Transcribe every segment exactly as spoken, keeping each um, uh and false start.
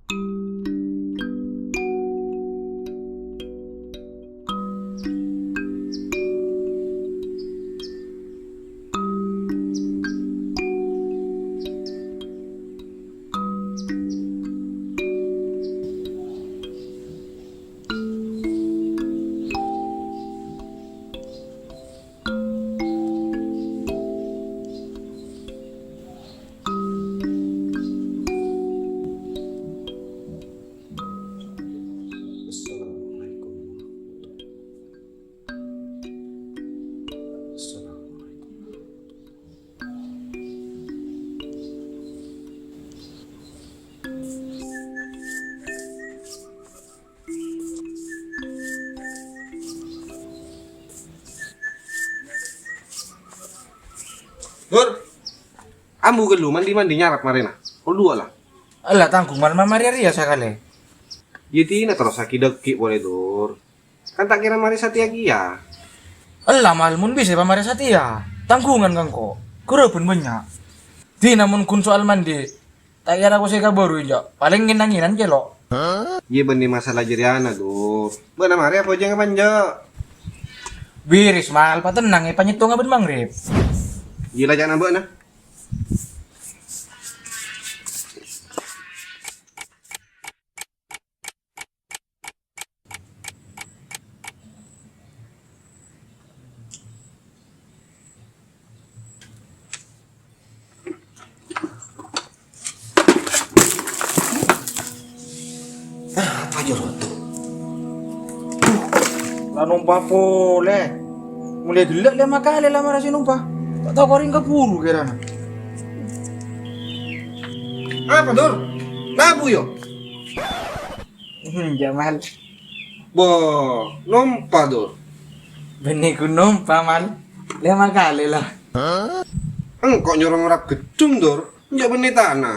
Assalamualaikum warahmatullahi wabarakatuh. Assalamualaikum. Dur, ambu ghâllu, mandi-mandi nyarap marèna. Pokol duwâ' la. Ella tangghung mal mamarè rèya sakalè. Yâ dinah terros sakè'-dâkè' polè, Dur. Kan ta' kèra marè satèya kèya. Ella mal mon bisa pamarè satèya. Tangghungan ka engko'. Ghurâbân bânnya'. Dinah mon ghun soal mandi. Ta' kèra kosè kabhuru, enjâ'. Palèng ngen-nangenan kèlo. Iyâ, bânnè masalah jârèyana, Dur. Bâ'na marè apa jâ' ngapa, enjâ'? Bâris, Mal. Patennang, èpanyèttonga bân Maghrib. Iyâ la, ca'na bâ'na. Ah, apa jâ roto? La nompa polè. Molaè ghellâ' lèma kalè la marè sè nompa. Ta' tao korèng kabhuru kèrana. Apa, Dur? Labu, yo? Hmm, Jamal. Bo, nompa, Dur. Bânnè ghun nompa, Mal. Lèma kalè, la. Engko' nyoro ngorap ghedhung, Dur. Enjâ' bânnè tana.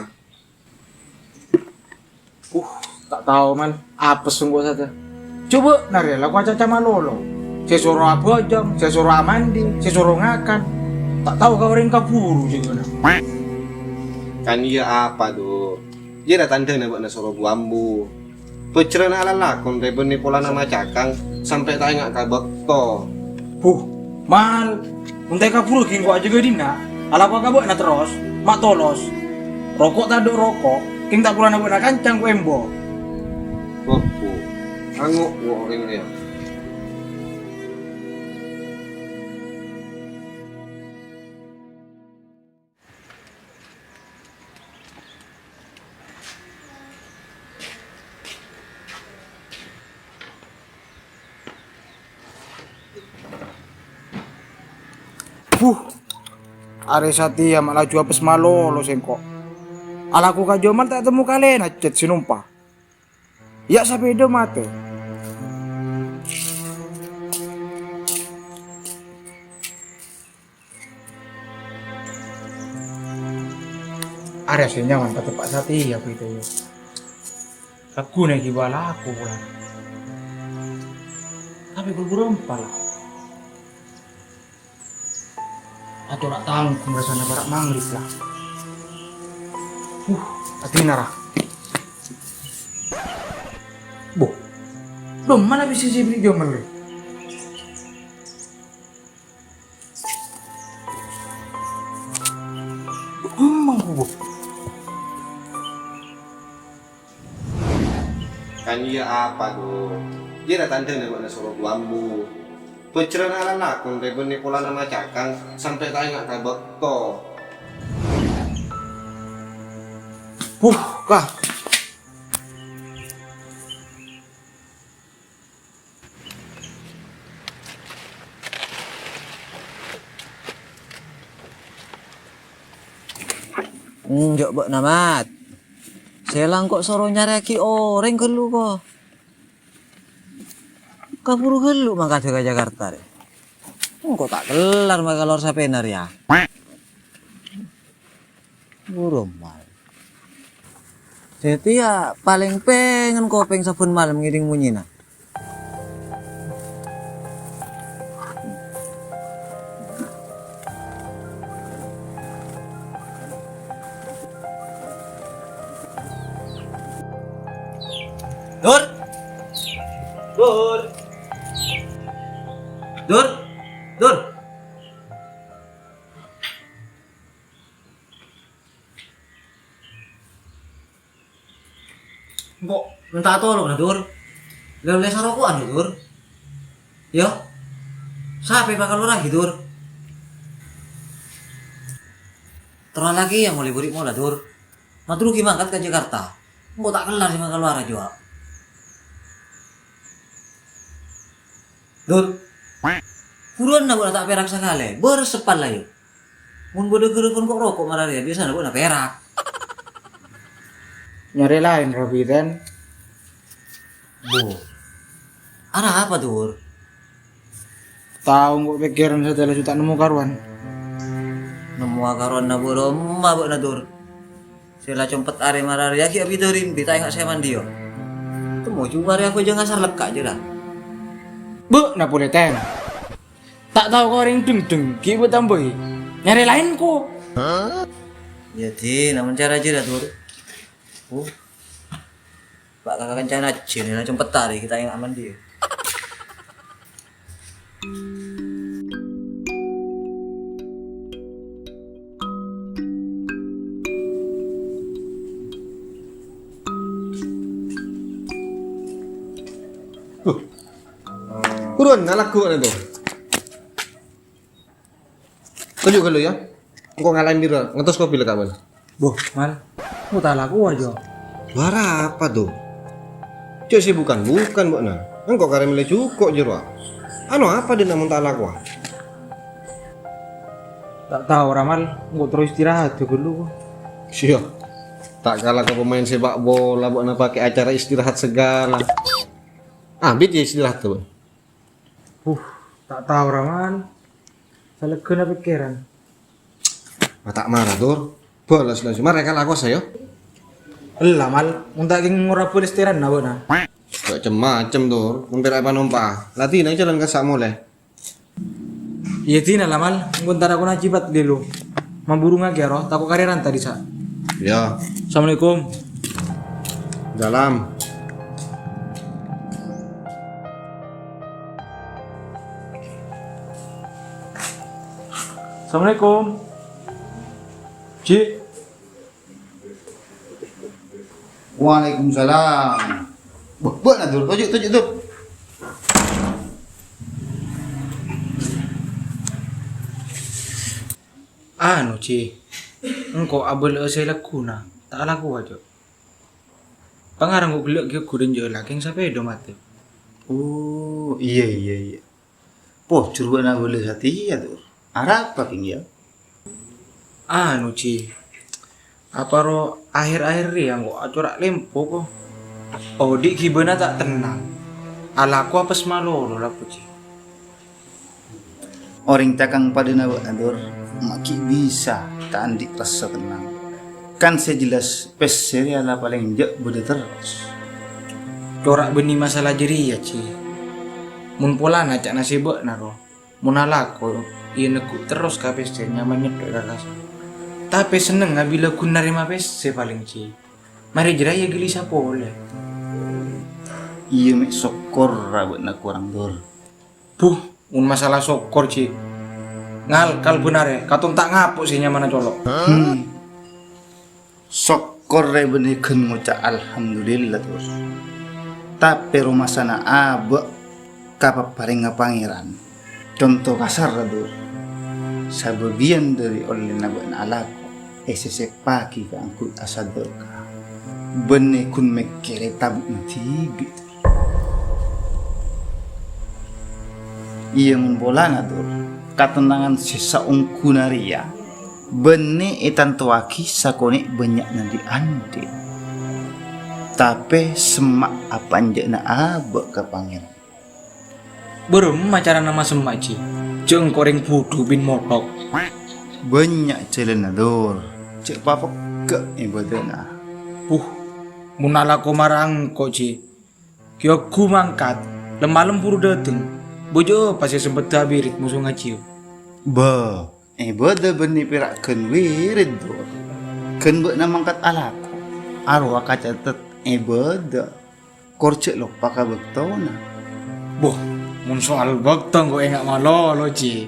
Uh, ta' tao, Mal. Apes engko' satèya. Coba narè, la ko acaca malolo. Sè soro abhâjâng, sè soro amandi, sè soro ngakan. Ta' tao ka orèng kabhuru jâgâna. Kan iyâ apa, Dur? Iyâ ra tandhâna bâ'na soro bu-ambu. Bhâjrâna alalakon rè bânnè polana macakang sampè' ta' enga' ka bâkto. Huh, Mal, mon ta' kabhuru ghi' engko' ajâgâ dinna', alako ka bâ'na terros, ma' tolos. Roko' tadâ' roko', kèng ta' polana bâ'na kancang ko' embo. Wah, Bu, ango' wo' orèng rèya. Buh, arè satèya ma' laju apes malolo sèngko'. Alako ka Jamal ta' temmo kalèna cèt sè nompa. Ya' sapèda matè. Arè sè nyaman pateppa' satèya, Pito. Lagguna ghi' bâlâko polana. Tapè buru-buru empa la. Atora tangghung rassana para' Maghrib la. Uh, adina ra. Bo. Dom mana bisa sè bâri' Jamal rè? Emang, Bu. Kan iyâ apa, Dur? Iyâ ra tandhâna bâ'na soro bu-ambu. Bhâjrâna alalakon rè bânnè polana macakang sampè' ta' enga' ka bâkto. Buh, ka. Enjâ' bâ'na, Mat. Sè la engko' soro nyarèyaghi orèng ghâllu, ko. Kabhuru ghâllu mangkada ka Jakarta, rè. Engko' ta' kellar makalowar sapèna rèya. Buru mal. Satèya palèng pèngen kopèng sabbhân malem ngèdhing monyèna. Dur! Dur! Dur! Dur! Engko' mènta tolong, Dur. Lè-, lè saroko'an, Dur. Yâ. Sapè èpakalowar aghi', Dur? Terro alakè yâ molè bhâri' mola, Dur. Mator ghi' mangkat ka Jakarta. Engko' ta' kellar sè makalowar jhuwa. Dur. Buruwân bâ'na ta' pèrak sakalè. Bârâs seppal la, yâ. Mon bâdâ ghârâ pon ko'-roko' mararèya, biyasana bâ'na pèrak. Nyarè laèn, Robiten. Bu. Arapa, Dur? Tao engko' pèkkèran satèya la jhuta nemmo karowan. Nemmowa karowan nabâ' roma bâ'na, Dur. Sè la compet arè mararèya ghi' abidhâ rimbi ta' enga' sè mandiyâ. Temmo jhuwa rè abhâjâng asar lekka' jârèya. Bâ'na polè, Ten. Ta' tao ka orèng dhengdheng ghi' bâ tambâi. Nyarè laèn, ko. Yâ, Din, aman cara jârèya, Dur. Oh. Bâ' ka kancana jin, la compet arè ghi' ta' enga' mandiyâ. Huh. Buruwân, alako' nèko. Toju' ghâllu, yâ. Engko' ngalaèn bira, ngantos kopi la kabân. Boh, Mal. Engko' ta' alako, Jo. Arapa, Dur? Jhâ' sè bukan-bukan, bâ'na. Engko' karè mellè jhuko' jârowa. Ano apa, Din, mon ta' alako? Ta' tao, ra, Mal. Engko' terro istirahat, Jo, ghâllu. Siya. Ta' kala ka pemain sepak bola, bâ'na pakè acara istirahat segala. Abit yâ istirahat, tuh. Huh, ta' tao, ra, Mal. Salèghâna pèkkèran. Ma' ta' mara, Dur. Bâles langsung. Mara ka lakossa, yâ. Ella, Mal. Mon ta' kèng ngora bâles tèranna bâ'na. Ghi' cem-macem, Dur. Mon pèra' èpanompa'a. La dinah jhâlân kassa' molè. Iyâ, dinah la, Mal. Engko' entara kona jibat lilo. Maburungngaghi, aro. Tako' karè ranta dissa'. Yâ. Assalamualaikum. Salam. Assalamualaikum. Ji. Waalaikumsalam. Bâ-, bâ'na, Dur. Toju', toju', Dur. Anu, Ji. Engko' abâlâ'â sè lagghuna. Ta' alako, Jo. Pangarang ko' ghellâ' ghi' ghu dânjâ lakèng sapèda matè. Oh, iyâ, iyâ, iyâ. Pojhur bâ'na bâlâ satèya, Dur. Arapa, kèng, yâ? Anu, Ji. Aparo akhèr-akhèr rèya engko' acora' lempo, ko. Odi' ghibâna ta' tennang. Alako apes malolo, la, Ji. Orèng cakang padâna bâ'na, Dur, ma' ghi' bisa ta' andi' rassa tennang. Kan sè jelas pèssè rèya la palèng jhâ' bâdâ terros. Cora' bânnè masalah jârèya, Ji. Mon polana ca'na sè bâ'na, ro, mon alako, iyâ neggu' terros ka pèssè nyaman nyèddhok è kakassa. Tapè sennengnga bilâ ghun narèma pèssè palèng, Ji. Marè jârèya ghâlisa polè. Iyâ, mè' sokkorra bâ'na korang, Dur. Buh, mon masalah sokkor, Ji. Ngalkal bân arè, katon ta' ngapo' sè nyamana colo'. Hmm. Sokkorra bânnè ghân ngoca' alhamdulillah, Dur. Tapè romasana abâ' ka paparèngnga Pangèran. Conto kasarra, Dur. Sabâgiyân dâri ollèna bâ'na alako èsèsèppaghi kaangghuy asadâka. Bânnè ghun mèkkèrè tabu'na dhibi', Dur. Iyâ, mon polana, Dur, katennangan sè saongghuna rèya bânnè ètantowaghi sakonè' bânnya'na dhi'-andhi'. Tapè semma' apanjhâ'na abâ' ka Pangèran. Bârâmma carana masemma', Ji? Jhâ' engko' orèng budhu bân mothok. Bânnya' jhâlânna, Dur. Jhâ' papegghâ' è bâdâna. Buh, mon alako mara engko', Ji. Ghi' ongghu mangkat, lem-malem buru dâteng. Bâjâ apa sè sempeddhâ abirit moso ngajhiyâ? Bâ, è bâdâ bânnè pèra' ghân wirid, Dur. Ghân bâ'na mangkat alako. Arowa kacatet è bâdâ. Kor jhâ' loppa ka bâktona. Boh, mon soal bâkto engko' enga' malolo, Ji.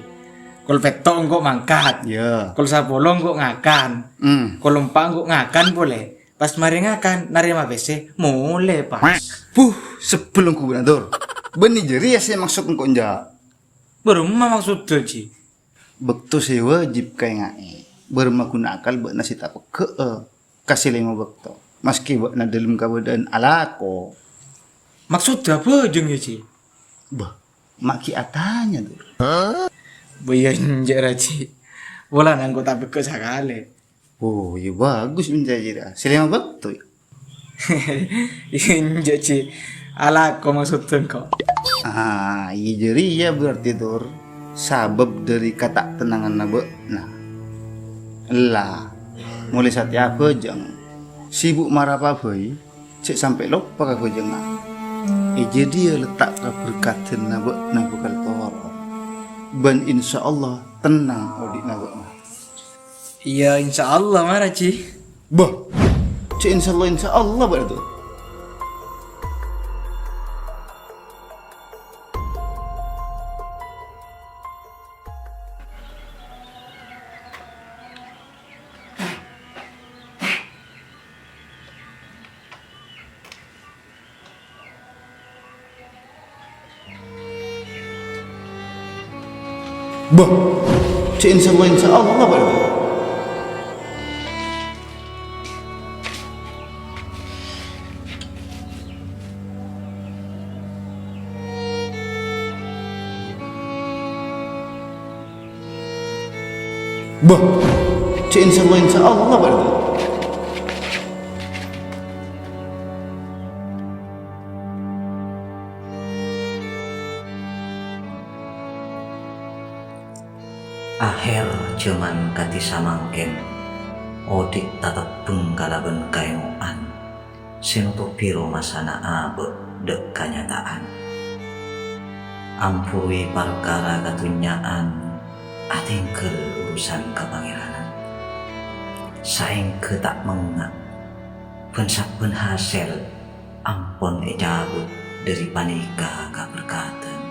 Kol pètto' engko' mangkat. Iyâ. Kol sapolo engko' ngakan. Hmm. Kol empa' engko' ngakan polè. Pas marè ngakan, narèma pèssè, molè pas. Buh, sebbhel engko' bâ'na, Dur. Bânnè jârèya sè maksod engko' enjâ'. Bârâmma maksodda, Ji? Bâkto sè wâjib kaènga'è. Bârâmma ghuna akal bâ'na sè ta' pegghâ'â ka sè lèma bâkto, maskè bâ'na dâlem kabâdâ'ân alako. Maksodda abhâjâng, yâ, Ji? Bâh, ma' ghi' atanya, Dur. Bâ iyâ enjâ', ra, Ji. Polana engko' ta' pegghâ' sakalè. Oh, iyâ bhâghus mon ca'èpon jârèya. Sè lèma bâkto, yâ? Iyâ, enjâ', Ji. Alako maksodda engko'. Ah, iyâ jârèya berarti, Dur. Sabâb dâri kata' tennanganna bâ'na. Ella, molaè satèya abhâjâng. Sibuk marapa bhâi, cè' sampè' loppa ka bhâjângnga. È jâdiyâ letta' kaberkadhânna bâ'na bhâkal toro'. Bân insyaallah tennang odi'na bâ'na. Iyâ, insyaallah, mara, Ji. Bâh, cè' insyaallah, insyaallah bâ'na, Dur. Bâh, cè' insyaallah, insyaallah bâ'na. Bâh, cè' insyaallah, insyaallah bâ'na. Ahèr jhâman kadhi samangkèn, odi' tatebbheng kalabân kaèngo'an sè notobhi romasana abâ' dâ' kanyata'an. Amburui parkara kadhunnya'an, atèngghâl urusan ka Pangèranan. Saèngghâ ta' mengnga', bân sabbhân hasèl ampon ècabut dâri panèka kaberkadhân.